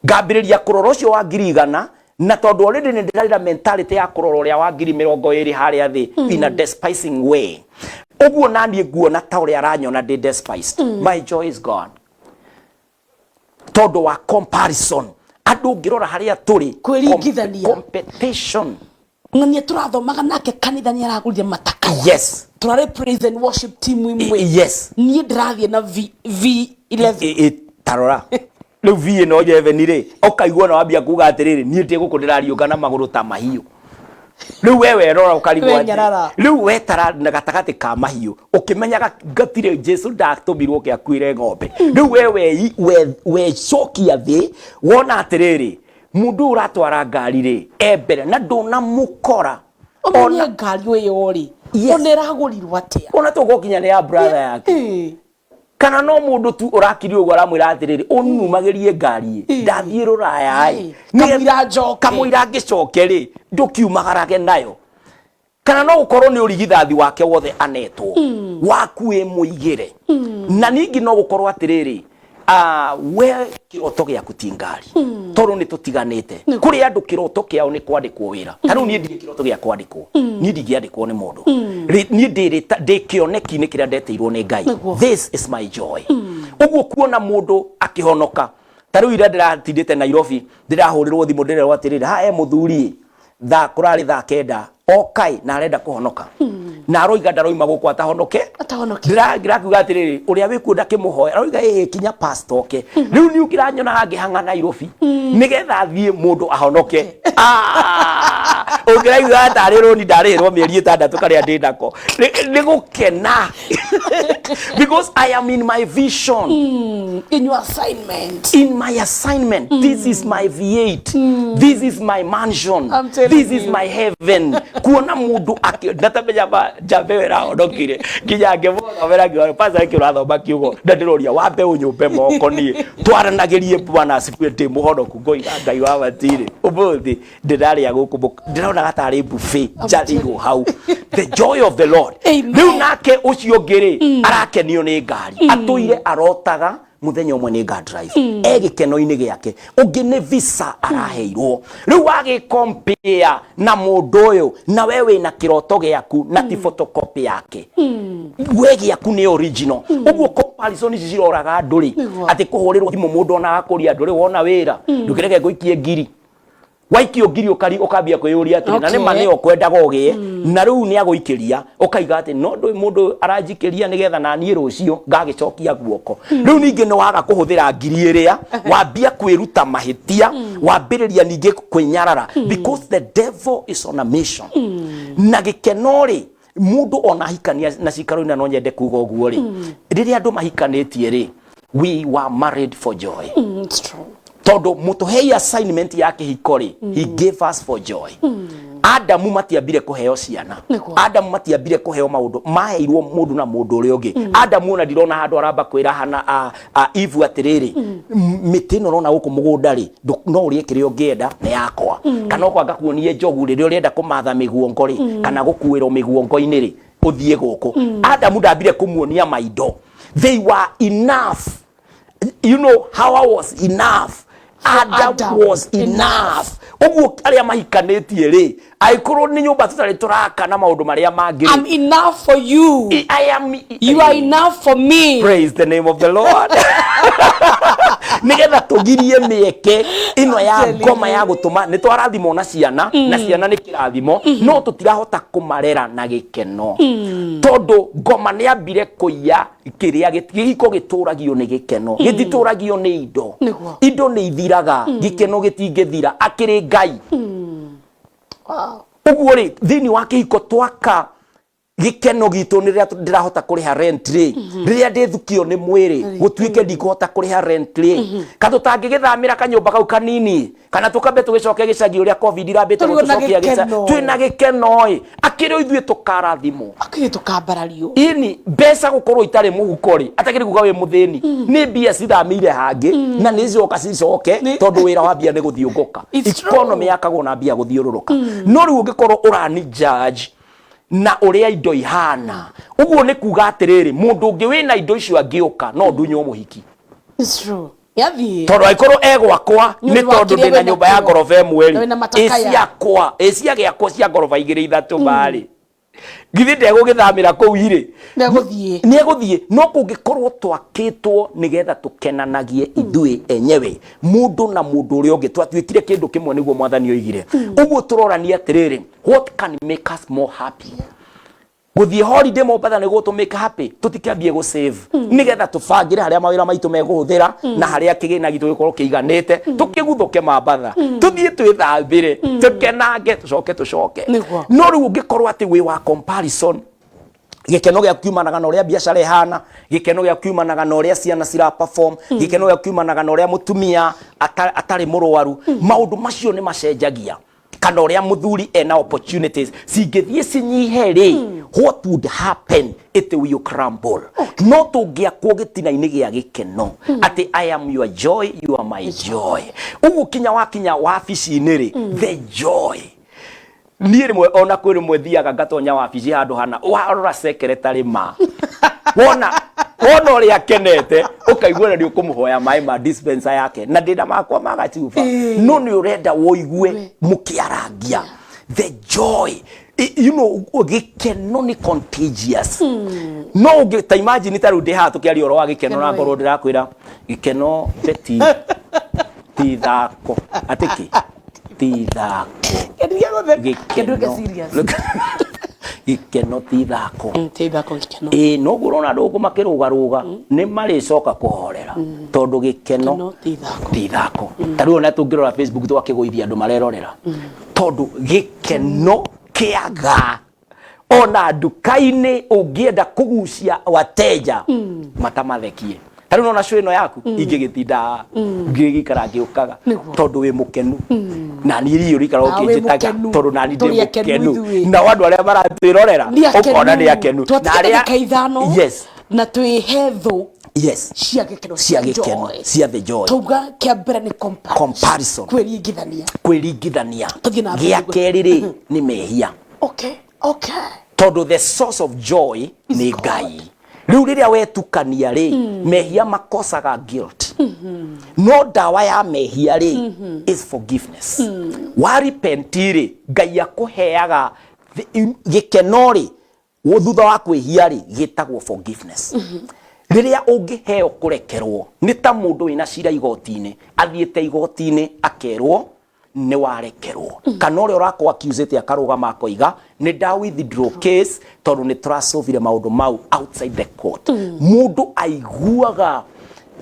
ngambĩrĩria kũrora ũcio wa 100,000, na tondũ already nĩ ndĩrarĩ na mentality ya kũrora ũrĩa wa 20,000 harĩa thĩ in a despising way, ũguo naniĩ nguona ta ũrĩa aranyona ndĩ despised, my joy is gone tondũ wa comparison. Andũ ũngĩrora harĩa tũrĩ, Kwĩringithania. Competition. Ng'ania tũrathomaga nake kanitha nĩ aragũrire matakaya. Tũrarĩ praise and worship team imwe. Niĩ ndĩrathiĩ na V V11. Tarora rĩu V ĩno 11 rĩ, ũkaigua na wambia kuga atĩrĩrĩ, niĩ ndĩ gũkũ ndĩrariũka na magũrũ ta mahiũ. Rĩu we werora ũkarigwo We nyarara. Rĩu wetara na gatagatĩ ka mahiũ ũkĩmenyaga gatirĩ Jesu ndatũmirwo ke akuĩre ng'ombe. Rĩu we wecokia thĩ, wona atĩrĩrĩ, mũndũ ũyũ ũratwara ngari rĩ e mbere na ndũnamũkora. Ũmenye ngari ĩyo rĩ, ona ĩragũrirwo atĩa? Ona tũgũkinya nĩ ya brother yake kana no mũndũ tu ũrakiri ũguo aramwĩra atĩrĩrĩ, ũnumagĩrie ngari ĩ, ndathiĩ rũraya ĩ. Kamũira njoke. Kamũira ngĩcoke rĩ, ndũkiumagarage nayo. Kana no gũkorwo nĩ ũrigithathi wake wothe anetwo waku ĩ mũigĩre. Na ningĩ no gũkorwo atĩrĩrĩ, ah, we kĩroto gĩaku ti ngari, tondũ nĩ tũtiganĩte. Kũrĩ andũ kĩroto kĩao nĩ kwandĩkwo wĩra. Ta rĩu niĩ ndirĩ kĩroto gĩa kwandĩkwo, niĩ ndingĩandĩkwo nĩ mũndũ. Niĩ ndĩ kĩoneki-inĩ kĩrĩa ndetĩirwo nĩ Ngai. This is my joy. Ũguo kuona mũndũ akĩhonoka, ta rĩu ira ndĩratindĩte Nairobi, ndĩrahũrĩrwo thimũ, ndĩrerwo atĩrĩrĩ, ha e mũthuri thaa kũrarĩ thaa 9 okai na arenda kũhonoka, na aroiga ndaroima gũkũ atahonoke. Atahonoke. Ndĩrakiuga atĩrĩrĩ, ũrĩa wĩkuo ndakĩmũhoya, aroiga ĩĩ kinya pastor oke. Rĩu niĩ ũngĩranyonaga ngĩhang'a Nairobi nĩgetha thiĩ mũndũ ahonoke. Ah, ũngĩraigua tarĩ rũni ndarĩhĩrwo mĩeri 6 karĩa ndĩ nako. Nĩ gũkena because I am in my vision, in your assignment. In my assignment. This is my V8. This is my mansion. I'm telling This is you. my heaven. Kuona mundu ndatamenya ma njambe ĩyo ĩrahonokire nginya ngĩmũthomera, ngiuga, "Pastor, ĩkĩ ũrathoma kiugo na ndĩroria wambe ũnyũmbe moko niĩ twaranagĩrie. Bwana asifiwe, ndĩ mũhonoku." Ngoiga Ngai wa matirĩ ũmũthĩ ndĩrarĩa gũkũ ndĩrona gatarĩ buffet njarĩirwo hau, the joy of the Lord. Amen. Rĩu nake ũcio ũngĩ rĩ, arakenio nĩ ngari, atũire arotaga muthenya ũmwe nĩ nga drive, e gĩkeno-inĩ gĩake. Ũngĩ nĩ visa araheirwo. Rĩu wagĩkompea na mũndũ ũyũ, na we wĩna kĩroto gĩaku na ti photocopy yake, we gĩaku nĩ original. Ũguo comparison ici ciroraga andũ rĩ, atĩ kũhũrĩrwo thimũ mũndũ ona akũria andũ rĩ, wona wĩra ndũkĩreke ngũikie ngiri, waikio ngiri ũkari ũkambia kwĩyũria atĩrĩ, na nĩ ma nĩyo kwendaga ũgĩe, na rĩu nĩ agũikĩria, ũkaiga atĩ no ndũĩ mũndũ aranjikĩria nĩgetha na niĩ rũciũ ngagĩcokia guoko. Rĩu ningĩ nĩ waga kũhũthĩra ngiri ĩrĩa, wambia kwĩruta mahĩtia, wambĩrĩria ningĩ kwĩnyarara, because the devil is on a mission. Na gĩkeno rĩ, mũndũ ona ahikania na cikaro-inĩ, no nyende kuga ũguo rĩ, rĩrĩa andũ mahikanĩtie rĩ, we were married for joy. It's true. Tondũ mũtũhei assignment ya kĩhiko rĩ, he gave us for joy. Adamu matiambire kũheo ciana. Adamu matiambire kũheo maũndũ, maheirwo mũndũ na mũndũ ũrĩa ũngĩ. Adamu ona ndirona handũ aramba kwĩra hana a Eve atĩrĩrĩ, mĩtĩ ĩno ũrona gũkũ mũgũnda rĩ, no ũrĩe kĩrĩa ũngĩenda, nĩ yakwa, kana okorwo ngakuonie njogu rĩrĩa ũrenda kũmatha mĩguongo rĩ, kana gũkuĩrwo mĩguongo-inĩ rĩ, ũthiĩ gũkũ. Adamu ndambire kũmuonia maindo. They were enough. Hawa was enough. Adam, Adam was enough. Ũguo arĩa mahikanĩtie rĩ, angĩkorwo nĩ nyũmba tũtarĩ tũraka na maũndũ marĩa mangĩ rĩ, I'm enough for you. I am. You are enough for me. Praise the name of the Lord. Nigetha tugirie mieke ino ya ngoma ya gutuma ni twarathimwo na ciana, na ciana ni kirathimo, no tutirahota kumarera na gikeno tondu ngoma ni ambire kuiya kiria gĩko gĩtũragio nĩ gĩkeno, gĩtitũragio nĩ indo. Indo nĩ ithiraga, gĩkeno gĩtingĩthira akĩrĩ Ngai. Ũguo rĩ, thĩinĩ wa kĩhiko twaka gĩkeno gitũ nĩ rĩrĩa ndĩrahota kũrĩha rent rĩ, rĩrĩa ndĩthukio nĩ mwĩrĩ gũtuĩke ndikũhota kũrĩha rent rĩ, ka tũtangĩgĩthamĩra kanyũmba kau kanini kana tũkambe tũgĩcoke gĩcagi ũrĩa COVID irambĩte gũtũcokia gĩcagi twĩna gĩkeno ĩ, akĩrĩ ithuĩ tũkarathimwo, akĩrĩ tũkambarario. Ini mbeca gũkorwo itarĩ mũhuko rĩ, atakĩrĩ kuga wĩ mũthĩni, nĩ mbia cithamĩire hangĩ na nĩ cicoka cicoke tondũ wĩra wa mbia nĩ gũthiũngũka. Economy yakagwo na mbia gũthiũrũrũka. No rĩu ũngĩkorwo ũrani judge na ũrĩa indo ihana, ũguo nĩ kuga atĩrĩrĩ, mũndũ ũngĩ wĩna indo icio angĩũka no ndunywo mũhiki. Tondũ angĩkorwo egwakwa nĩ tondũ ndĩna nyũmba ya ngoroba ĩmwe rĩ, ĩciakwa ĩcia gĩakwa cia ngoroba igĩrĩ ithatũ marĩ githĩ ndegũgĩthamĩra kũu irĩ, nĩegũthiĩ. No kũngĩkorwo twakĩtwo nĩgetha tũkenanagie ithuĩ enyewe, mũndũ na mũndũ ũrĩa ũngĩ, twatuĩkire kĩndũ kĩmwe nĩguo Mwathani oigire. Ũguo tũrorania atĩrĩrĩ, what can make us more happy? Gũthiĩ holiday Mombatha nĩ gũtũ make happy? Tũtikĩambie gũ save nĩgetha tũbangĩre harĩa mawĩra maitũ megũhũthĩra na harĩa kĩgĩna gitũ gĩkorwo kĩiganĩte, tũkĩguthũke Mambatha, tũthiĩ twĩthambĩre, tũkenange, tũcoke tũcoke. No rĩu ũngĩkorwo atĩ wĩ wa comparison, gĩkeno gĩaku kiumanaga na ũrĩa biacara ĩhana, gĩkeno gĩaku kiumanaga na ũrĩa ciana cira perform, gĩkeno gĩaku kiumanaga na ũrĩa mũtumia atarĩ mũrwaru, maũndũ macio nĩ macenjagia, kana ũrĩa mũthuri ena opportunities cingĩthiĩ cinyihe rĩ, what would happen? It will crumble. No tũngĩakwo gĩtina-inĩ gĩa gĩkeno atĩ I am your joy, you are my joy, ũguo kinya wakinya wabici-inĩ rĩ, the joy. Niĩ rĩmwe ona kwĩ rĩmwe thiaga ngatonya wabici handũ hana, warora secretary ma wona wona ũrĩa akenete, ũkaigua na nĩ ũkũmũhoya maĩ ma dispenser yake na ndĩna makwa ma gacuba, no nĩ ũrenda woigue mũkĩarangia the joy. Gĩkeno nĩ contagious. No ũngĩ ta imagine ta rĩu ndĩ haha tũkĩaria ũhoro wa gĩkeno na ngorwo ndĩrakwĩra gĩkeno beti ti ithako, atĩ kĩ ti ithako. Gĩkeno ti ithako. Ti ithako gĩkeno. Ĩĩ, noguo ũrona andũ gũkũ makĩrũgarũga nĩ marĩcoka kũhorera tondũ gĩkeno ti ithako. Ti ithako. Ta rĩu ona tũngĩrora Facebook twakĩgũithia andũ marerorera tondũ gĩkeno kĩaga ona nduka-inĩ ũngĩenda kũgucia wateja matamathekie. Ta rĩu nona show ĩno yaku ingĩgĩtinda ngĩgĩikara ngĩũkaga tondũ wĩ mũkenu na niĩ riũ rĩikara ũkĩnjĩtaga tondũ nani ndĩ mũkenu, nao andũ arĩa maratwĩrorera ũkona nĩ akenu. Na arĩa ithano na twĩhe thũ cia gĩkeno, cia gĩkeno, cia the joy. Tauga kĩa mbere nĩ comparison, kwĩringithania. Kwĩringithania. Gĩa kerĩ rĩ, nĩ mehia. Tondũ the source of joy nĩ Ngai. Rĩu rĩrĩa wetukania rĩ, mehia makosaga guilt. No ndawa ya mehia rĩ is forgiveness. Wa repent rĩ, Ngai akũheaga gĩkeno rĩ thutha wa kwĩhia rĩ, gĩtagwo forgiveness. Rĩrĩa ũngĩheo kũrekerwo, nĩ ta mũndũ wĩna cira igoti-inĩ, athiĩte igoti-inĩ akerwo nĩ warekerwo, kana ũrĩa ũrakũ accusate akarũgama akoiga nĩ nda withdraw case tondũ nĩ tũracovire maũndũ mau outside the court. Mũndũ aiguaga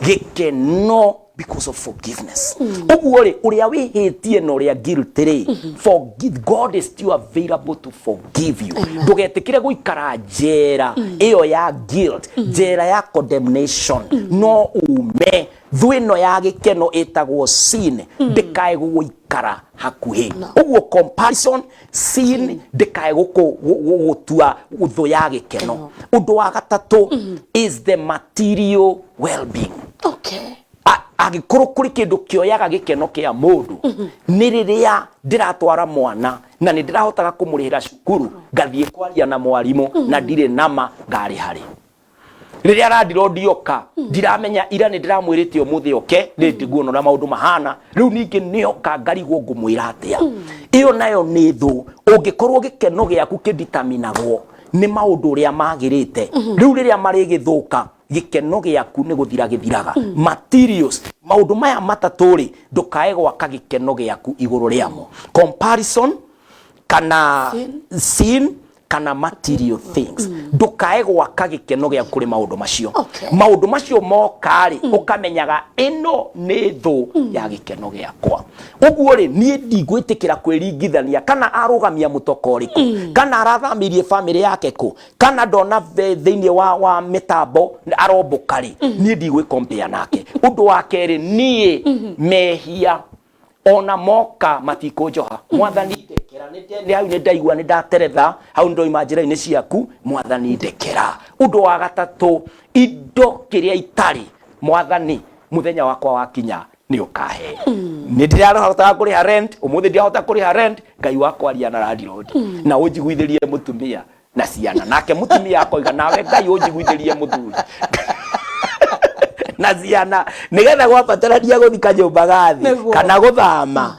gĩkeno because of forgiveness. Ũguo rĩ, ũrĩa wĩhĩtie na ũrĩa guilty rĩ, forgive. God is still available to forgive you. Ndũgetĩkĩre gũikara njera ĩyo ya guilt, njera ya condemnation. No ume thũ ĩno ya gĩkeno ĩtagwo sin ndĩkae gũgũikara hakuhĩ. Ũguo comparison, sin ndĩkae gũgũtua thũ ya gĩkeno. Ũndũ wa gatatũ is the material well-being. Angĩkorwo kũrĩ kĩndũ kĩoyaga gĩkeno kĩa mũndũ, nĩ rĩrĩa ndĩratwara mwana na nĩ ndĩrahotaga kũmũrĩhĩra cukuru, ngathiĩ kwaria na mwarimũ na ndirĩ nama ngarĩha rĩ. Rĩrĩa landlord oka, ndiramenya ira nĩ ndĩramwĩrĩte ũmũthĩ oke, rĩ ndiguona ũrĩa maũndũ mahana rĩu, ningĩ nĩoka ngarigwo ngũmwĩra atĩa. Ĩyo nayo nĩ thũ. Ũngĩkorwo gĩkeno gĩaku kĩnditaminagwo Nĩ maũndũ ũrĩa magĩrĩte rĩu rĩrĩa marĩgĩthũka, gĩkeno gĩaku nĩ gũthira gĩthiraga. Materials, maũndũ maya matatũ rĩ, ndũkae gwaka gĩkeno gĩaku igũrũ rĩamo: comparison, kana sin, sin kana material things. Ndũkae gwaka gĩkeno gĩaku kũrĩ maũndũ macio. Maũndũ macio moka rĩ, ũkamenyaga ĩno nĩ thũ ya gĩkeno gĩakwa. Ũguo rĩ, niĩ ndigwĩtĩkĩra kwĩringithania kana arũgamia mũtoko ũrĩkũ, kana arathamirie bamĩrĩ yake kũ, kana ndona thĩinĩ wa mĩtambo arombũka rĩ, niĩ ndigwĩ compare nake. Ũndũ wa kerĩ, niĩ mehia ona moka matikũnjoha. Mwathani ndekera, nĩ hau nĩ ndaigua nĩ ndateretha, hau ndoima njĩra-inĩ ciaku, Mwathani ndekera. Ũndũ wa gatatũ, indo kĩrĩa itarĩ, Mwathani, mũthenya wakwa wakinya nĩ ũkahe. Nĩ ndĩrahotaga kũrĩha rent, ũmũthĩ ndiahota kũrĩha rent, Ngai wakwa aria na landlord na ũnjiguithĩrie mũtumia na ciana. Nake mũtumia akoiga, nawe Ngai ũnjiguithĩrie mũthuri na ciana, nigetha gwabatarania gũthika nyũmba gathi kana gũthama,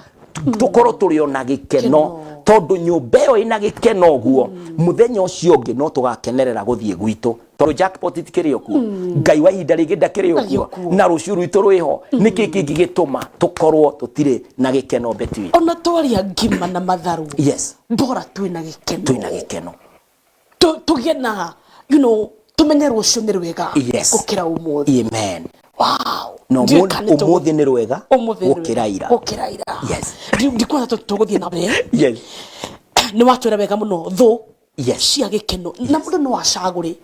tũkorwo tũrĩ ona gĩkeno, tondũ nyũmba ĩyo ĩna gĩkeno. Ũguo mũthenya ũcio ũngĩ no tũgakenerera gũthiĩ gwitũ, tondũ jackpot itikĩrĩ o kuo, Ngai wa ihinda rĩngĩ ndakĩrĩ o Ndarĩ o kuo, kuo. Na rũciũ rwitũ rwĩho. Nĩkĩ kĩngĩgĩtũma tũkorwo tũtirĩ na gĩkeno, Betty? Ona twaria ngima na matharũ, bora twĩna gĩkeno. Twĩna gĩkeno. Tũgĩe na tũmenye rũciũ nĩ rwega gũkĩra ũmũthĩ. Amen. Wow. No. Ndiũĩ kana nĩ ũmũthĩ nĩ rwega ũmũthĩ nĩ gũkĩra rwega ira. Gũkĩra ira. Ndikuona tũgũthiĩ na mbere. Nĩ watwĩra wega mũno thũ cia gĩkeno, na mũndũ no acagũre.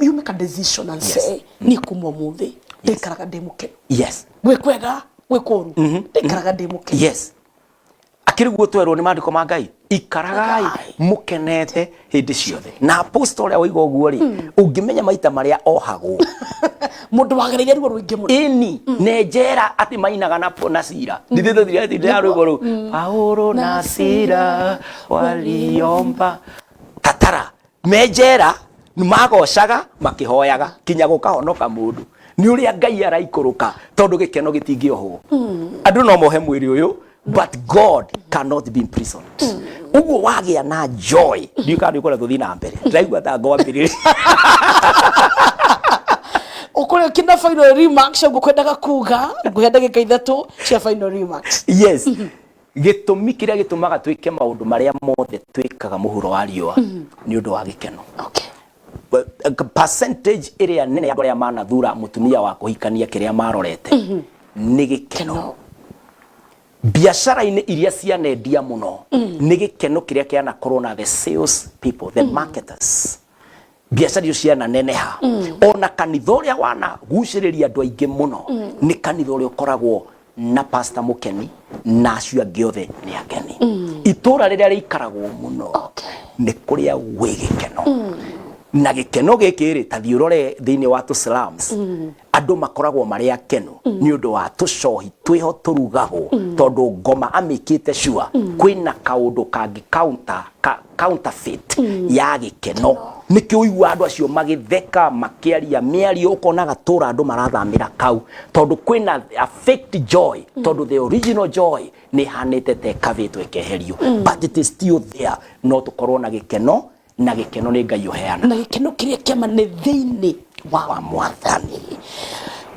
You make a decision and say, niĩ kuma ũmũthĩ ndĩikaraga ndĩ mũkenu. Gwĩ kwega, gwĩ kũru, ndĩikaraga ndĩ mũkenu. Yes, akĩrĩ guo twerwo nĩ maandĩko ma Ngai, ikaragai Ikaragai. Mũkenete hĩndĩ ciothe. Na apostle ũrĩa woiga ũguo rĩ, ũngĩmenya maita marĩa ohagwo. Mũndũ wagereire ruo rũingĩ mũno. Ĩni ne njera atĩ mainaga na Sira ndithĩtũthira rwĩmbo rũu, Paulo na Sira waliomba tatara me njera, magocaga makĩhoyaga kinya gũkahonoka mũndũ. Nĩ ũrĩa Ngai araikũrũka, tondũ gĩkeno gĩtingĩohwo. Andũ no mohe mwĩrĩ ũyũ, but God cannot be imprisoned. Ũguo wagĩa na joy, ndiũ kana nĩ ũkwenda tũthiĩ na mbere, ndĩraigua ta ngwambĩrĩria. Ũkũrĩ kina final remarks ũguo kwendaga kuga, nguhe ndagĩka 3 cia final remarks. Yes, gĩtũmi kĩrĩa gĩtũmaga twĩke maũndũ marĩa mothe twĩkaga mũhuro wa riũa nĩ ũndũ wa gĩkeno. Percentage ĩrĩa nene ya andũ arĩa manathura mũtumia wa kũhikania, kĩrĩa marorete nĩ gĩkeno. Keno. Biacara-inĩ iria cianendia mũno nĩ gĩkeno kĩrĩa kĩanakorwo na the sales people, the marketers, biacara icio ciananeneha. Ona kanitha ũrĩa wanagucĩrĩria andũ aingĩ mũno nĩ kanitha ũrĩa ũkoragwo na pastor mũkeni na acio angĩ othe nĩ akeni. Itũra rĩrĩa rĩikaragwo mũno nĩ kũrĩa gwĩ gĩkeno. Na gĩkeno gĩkĩ rĩ, ta thiĩ ũrore thĩinĩ wa tũ slums, andũ makoragwo marĩ akenu nĩ ũndũ wa tũcohi twĩho tũrugagwo, tondũ ngoma amĩkĩte sure kwĩna kaũndũ kangĩ counter, counterfeit ya gĩkeno. Nĩkĩo ũigua andũ acio magĩtheka, makĩaria mĩario, ũkona gatũra andũ marathamĩra kau, tondũ kwĩna a fake joy, tondũ the original joy nĩ ĩhanĩte ta ĩkavĩtwo ĩkeherio, but it is still there. No tũkorwo na gĩkeno, na gĩkeno nĩ Ngai ũheana. Na gĩkeno kĩrĩa kĩama nĩ thĩinĩ wa wa Mwathani.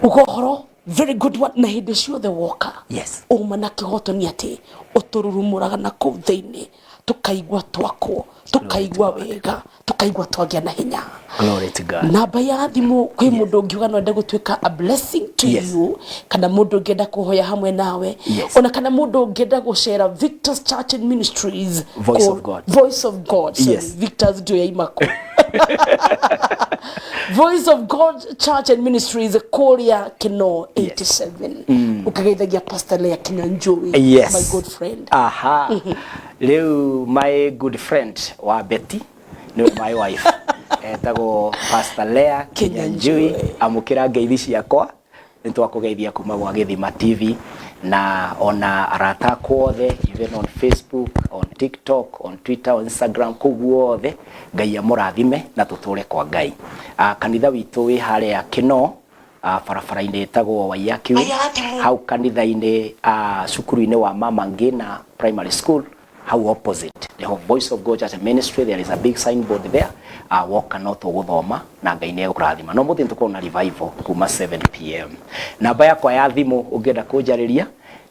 Uga ũhoro, very good one. Na hĩndĩ ciothe woka, uma na kĩhoto nĩ atĩ ũtũrurumũraga na kũu thĩinĩ, tũkaigua twakwo, tũkaigua wega, tũkaigua twagĩa na hinya. Glory to God. Namba ya thimũ kwĩ mũndũ ũngiuga no ende gũtuĩka a blessing to you, kana mũndũ ũngĩenda kũhoya hamwe nawe, ona kana mũndũ ũngĩenda gũcera Victor's Church and Ministries. Voice of God. Voice of God, sorry. Victor's ndio yaimako. Voice of God Church and Ministries kũrĩa Kino 87, ũkĩgeithagia Pastor Leah Kinyanjui, my good friend. Aha, rĩu my good friend wa Betty nĩwe my wife, etagwo Pastor Leah Kinyanjui. Kinyanjui. Amũkĩra ngeithi ciakwa, nĩ twakũgeithia kuma gwa Gĩthima TV na ona arata akwa othe, even on Facebook, on TikTok, on Twitter, on Instagram, kũu guothe. Ngai amũrathime na tũtũre kwa Ngai. Kanitha witũ wĩ harĩa Kĩno, barabara-inĩ ĩtagwo Waiyaki Way, hau kanitha-inĩ, cukuru-inĩ wa Mama Ngina Primary School, hau opposite nĩho Voice of God Church and Ministry. There is a big signboard there. Woka no tũgũthoma na Ngai nĩ egũkũrathima. No mũthĩ tũkorwo na revival kuma 7 p.m. Namba yakwa ya thimũ ũngĩenda kũnjarĩria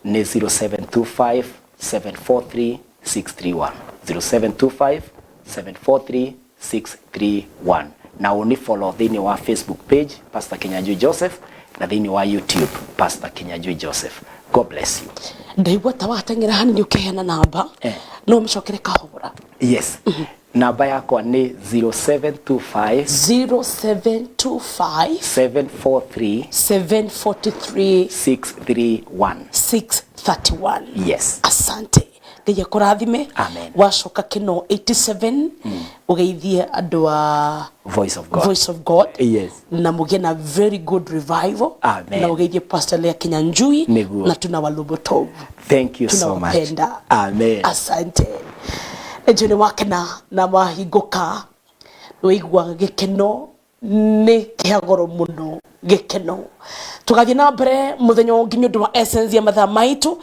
nĩ 0725 743 631, 0725 743 631. Na ũni follow thĩinĩ wa Facebook page, Pastor Kinyanjui Joseph, na thĩinĩ wa YouTube, Pastor Kinyanjui Joseph. God bless you. Ndaigua ta wateng'era hanini ũkĩheana namba. No ũmĩcokere kahora. Yes, namba yakwa nĩ 0725 0725 743 743 631. 631. Yes. Asante, Ngai akũrathime. Amen. Wacoka Kĩno 87, ũgeithie andũ a Voice of God. Voice of God. Yes. Na mũgĩe na very good revival. Amen. Na ũgeithie Pastor Lea Kinyanjui. Nĩguo. Na tunawalobotov. Thank you so much. Tunawapenda. Amen. Asante. Nĩnjũĩ nĩ wakena na wahingũka waigua gĩkeno nĩ kĩa goro mũno. Gĩkeno tũgathiĩ na mbere mũthenya ũngĩ nĩ ũndũ wa essence ya mathaa maitũ.